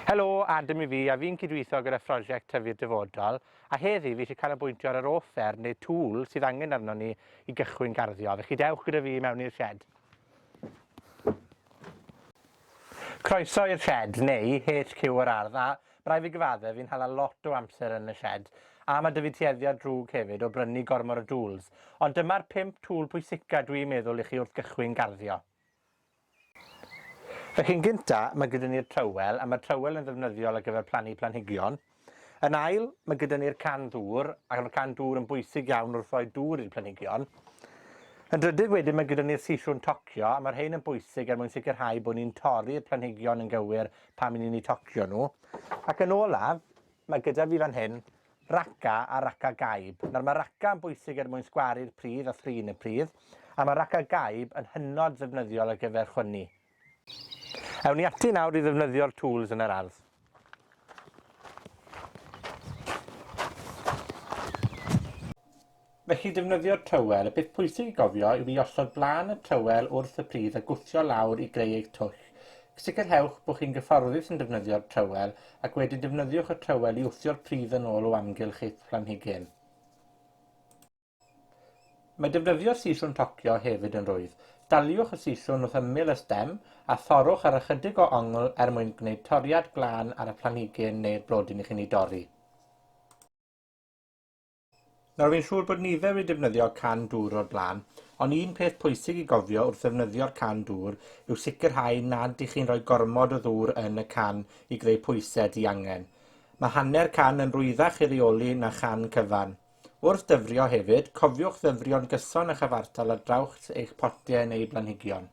Helo, Adam i fi, a fi'n cydweithio gyda phrosiect Tyfu'r Dyfodol, a heddi fi eisiau canolbwyntio ar yr offer neu tool sydd angen arnon ni i gychwyn garddio. Felly dewch gyda fi mewn i'r sied. Croeso i'r sied, neu HQ yr ardd, a ma' rai' fi gyfadde, fi'n hala lot o amser yn y sied, a ma' 'da fi tueddiad drwg hefyd o brynu gormod o dŵls. Ond dyma'r pump tŵl pwysica dwi'n meddwl i chi wrth gychwyn garddio. Felly yn gynta, ma' gyda ni'r trywel, a ma'r trywel yn ddefnyddiol ar gyfer plannu planhigion. Yn ail, ma' gyda ni'r can dŵr, ac ma'r can dŵr yn bwysig iawn wrth roi dŵr i'r planhigion. Yn drydydd wedyn, ma' gyda ni'r sisiwn tocio, a ma'r rhein yn bwysig er mwyn sicrhau bod ni'n torri'r planhigion yn gywir pan 'yn ni'n 'u tocio nw. Ac yn olaf, Mae gyda fi fan hyn raca a raca gaib. Nawr mae raca yn bwysig er mwyn sgwaru'r pridd a thrin y pridd, a mae raca gaib yn hynod ddefnyddiol ar gyfer chwynnu. Ewn ni ati nawr i ddefnyddio'r tools yn yr ardd. Felly, defnyddio'r trywel, y peth pwysig i gofio yw i osod blaen y trywel wrth y pridd a gwthio lawr i greu eich twll. Sicrhewch bod chi'n gyfforddus yn defnyddio'r trywel, ac wedyn defnyddiwch y trywel i wthio'r pridd yn ôl o amgylch eich planhigyn. Mae defnyddio'r siswrn tocio hefyd yn rhwydd. Daliwch y siswrn wrth ymyl y stem, a thorrwch ar ychydig o ongl er mwyn gwneud toriad glân ar y planhigyn neu'r blodyn i chi'n ei dorri. Nawr, fi'n siŵr bod nifer wedi defnyddio can dŵr o'r blaen, ond un peth pwysig i gofio wrth ddefnyddio'r can dŵr yw sicrhau nad 'ych chi'n rhoi gormod o ddŵr yn y can i greu pwysau diangen. Mae hanner can yn rwyddach i reoli na chan cyfan. Wrth dyfrio hefyd, cofiwch ddyfrio'n gyson a chyfartal ar draws eich potiau neu blanhigion.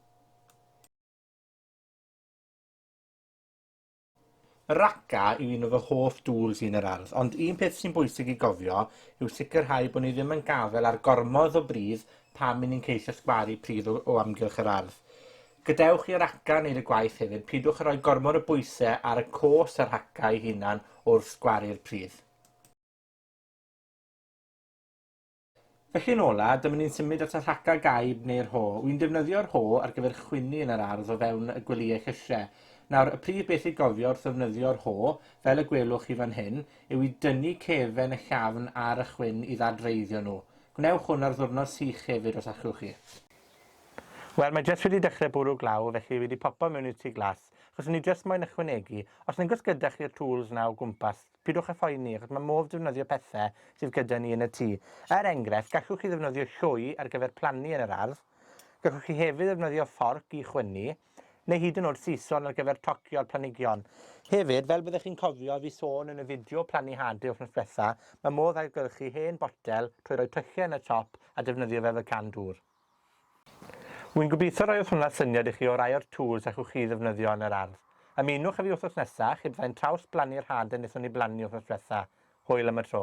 Raca yw un o fy hoff dŵls i yn yr ardd, ond un peth sy'n bwysig i gofio yw sicrhau bod ni ddim yn gafel ar gormod o bridd pan 'yn ni'n ceisio sgwaru pridd o, o amgylch yr ardd. Gadewch i'r raca wneud y gwaith hefyd, pidwch â rhoi gormod o bwyse ar y cos y rhaca ei hunan wrth sgwaru'r pridd. Felly yn ola, dyma ni'n symud at y rhaca gaib neu'r ho. Wy'n defnyddio'r ho ar gyfer chwynnu yn yr ardd o fewn y gwelyau llysie. Nawr, y prif beth i gofio wrth ddefnyddio'r ho, fel y gwelwch chi fan hyn, yw i dynnu cefen y llafn ar y chwyn i ddadwreiddio nhw. Gwnewch hwn ar ddwrnod sych hefyd os allwch chi. Wel, mae jyst wedi dechrau bwrw glaw, felly fi wedi popo mewn i'r tŷ glas, achos o'n i jyst moyn ychwanegu, os nag oes gyda chi'r tools 'na o gwmpas, Pidwch â phoeni, achos mae modd defnyddio pethe sydd gyda ni yn y tŷ. Er enghraifft, gallwch chi ddefnyddio llwy ar gyfer plannu yn yr ardd. Gallwch chi hefyd ddefnyddio fforc i chwynnu, neu hyd yn oed siswrn ar gyfer tocio'r planhigion. Hefyd, fel byddech chi'n cofio fi sôn yn y fideo plannu hade wythnos diwetha, mae modd ailgylchu hen botel trwy roi tyllau yn y top a defnyddio fe fel can dŵr. Wi'n gobeithio roi hwnna syniad i chi o rai o'r tools allwch chi ddefnyddio yn yr ardd. Ymunwch â fi wthnos nesa, lle byddai'n traws blannu'r hade nethon ni blannu wthnos dwetha. Hwyl am y tro.